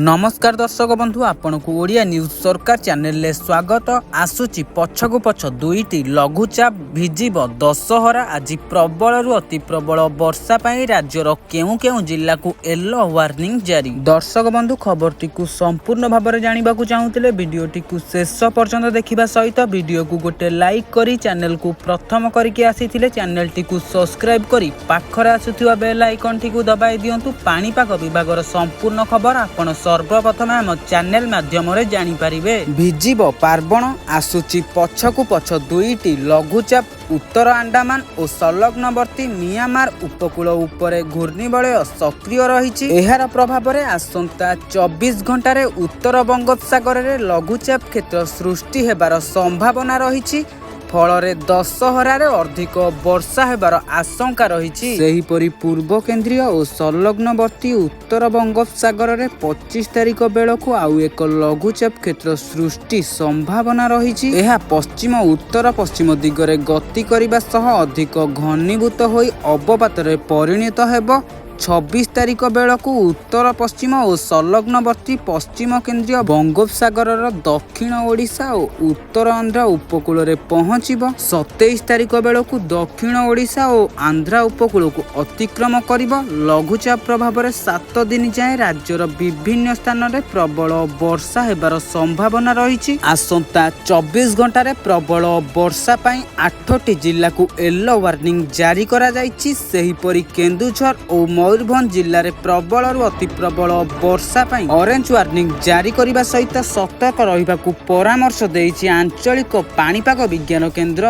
ନମସ୍କାର ଦର୍ଶକ ବନ୍ଧୁ, ଆପଣଙ୍କୁ ଓଡ଼ିଆ ନ୍ୟୁଜ୍ ସରକାର ଚ୍ୟାନେଲରେ ସ୍ୱାଗତ। ଆସୁଛି ପଛକୁ ପଛ ଦୁଇଟି ଲଘୁଚାପ, ଭିଜିବ ଦଶହରା। ଆଜି ପ୍ରବଳରୁ ଅତି ପ୍ରବଳ ବର୍ଷା ପାଇଁ ରାଜ୍ୟର କେଉଁ କେଉଁ ଜିଲ୍ଲାକୁ ୟେଲୋ ୱାର୍ଣ୍ଣିଂ ଜାରି? ଦର୍ଶକ ବନ୍ଧୁ, ଖବରଟିକୁ ସମ୍ପୂର୍ଣ୍ଣ ଭାବରେ ଜାଣିବାକୁ ଚାହୁଁଥିଲେ ଭିଡ଼ିଓଟିକୁ ଶେଷ ପର୍ଯ୍ୟନ୍ତ ଦେଖିବା ସହିତ ଭିଡ଼ିଓକୁ ଗୋଟେ ଲାଇକ୍ କରି, ଚ୍ୟାନେଲକୁ ପ୍ରଥମ କରିକି ଆସିଥିଲେ ଚ୍ୟାନେଲଟିକୁ ସବସ୍କ୍ରାଇବ୍ କରି ପାଖରେ ଆସୁଥିବା ବେଲ୍ ଆଇକନ୍ଟିକୁ ଦବାଇ ଦିଅନ୍ତୁ। ପାଣିପାଗ ବିଭାଗର ସମ୍ପୂର୍ଣ୍ଣ ଖବର ଆପଣ ସର୍ବପ୍ରଥମେ ଆମ ଚ୍ୟାନେଲ ମାଧ୍ୟମରେ ଜାଣିପାରିବେ। ଭିଜିବ ପାର୍ବଣ। ଆସୁଛି ପଛକୁ ପଛ ଦୁଇଟି ଲଘୁଚାପ। ଉତ୍ତର ଆଣ୍ଡାମାନ ଓ ସଂଲଗ୍ନବର୍ତ୍ତୀ ମିଆଁମାର ଉପକୂଳ ଉପରେ ଘୂର୍ଣ୍ଣିବଳୟ ସକ୍ରିୟ ରହିଛି। ଏହାର ପ୍ରଭାବରେ ଆସନ୍ତା 24 ଘଣ୍ଟାରେ ଉତ୍ତର ବଙ୍ଗୋପସାଗରରେ ଲଘୁଚାପ କ୍ଷେତ୍ର ସୃଷ୍ଟି ହେବାର ସମ୍ଭାବନା ରହିଛି। ଫଳରେ ଦଶହରାରେ ଅଧିକ ବର୍ଷା ହେବାର ଆଶଙ୍କା ରହିଛି। ସେହିପରି ପୂର୍ବ କେନ୍ଦ୍ରୀୟ ଓ ସଂଲଗ୍ନବର୍ତ୍ତୀ ଉତ୍ତର ବଙ୍ଗୋପସାଗରରେ 25 ତାରିଖ ବେଳକୁ ଆଉ ଏକ ଲଘୁଚାପ କ୍ଷେତ୍ର ସୃଷ୍ଟି ସମ୍ଭାବନା ରହିଛି। ଏହା ପଶ୍ଚିମ ଉତ୍ତର ପଶ୍ଚିମ ଦିଗରେ ଗତି କରିବା ସହ ଅଧିକ ଘନୀଭୂତ ହୋଇ ଅବପାତରେ ପରିଣତ ହେବ। 26 ତାରିଖ ବେଳକୁ ଉତ୍ତର ପଶ୍ଚିମ ଓ ସଂଲଗ୍ନବର୍ତ୍ତୀ ପଶ୍ଚିମ କେନ୍ଦ୍ରୀୟ ବଙ୍ଗୋପସାଗରର ଦକ୍ଷିଣ ଓଡ଼ିଶା ଓ ଉତ୍ତର ଆନ୍ଧ୍ର ଉପକୂଳରେ ପହଞ୍ଚିବ। 27 ତାରିଖ ବେଳକୁ ଦକ୍ଷିଣ ଓଡ଼ିଶା ଓ ଆନ୍ଧ୍ର ଉପକୂଳକୁ ଅତିକ୍ରମ କରିବ। ଲଘୁଚାପ ପ୍ରଭାବରେ 7 ଦିନ ଯାଏଁ ରାଜ୍ୟର ବିଭିନ୍ନ ସ୍ଥାନରେ ପ୍ରବଳ ବର୍ଷା ହେବାର ସମ୍ଭାବନା ରହିଛି। ଆସନ୍ତା 24 ଘଣ୍ଟାରେ ପ୍ରବଳ ବର୍ଷା ପାଇଁ ଆଠଟି ଜିଲ୍ଲାକୁ ୟେଲୋ ୱାର୍ଣ୍ଣିଂ ଜାରି କରାଯାଇଛି। ସେହିପରି କେନ୍ଦୁଝର ଓ ମୟୂରଭଞ୍ଜ ଜିଲ୍ଲାରେ ପ୍ରବଳରୁ ଅତି ପ୍ରବଳ ବର୍ଷା ପାଇଁ ଅରେଞ୍ଜ ୱାର୍ଣ୍ଣିଂ ଜାରି କରିବା ସହିତ ସତର୍କ ରହିବାକୁ ପରାମର୍ଶ ଦେଇଛି ଆଞ୍ଚଳିକ ପାଣିପାଗ ବିଜ୍ଞାନ କେନ୍ଦ୍ର।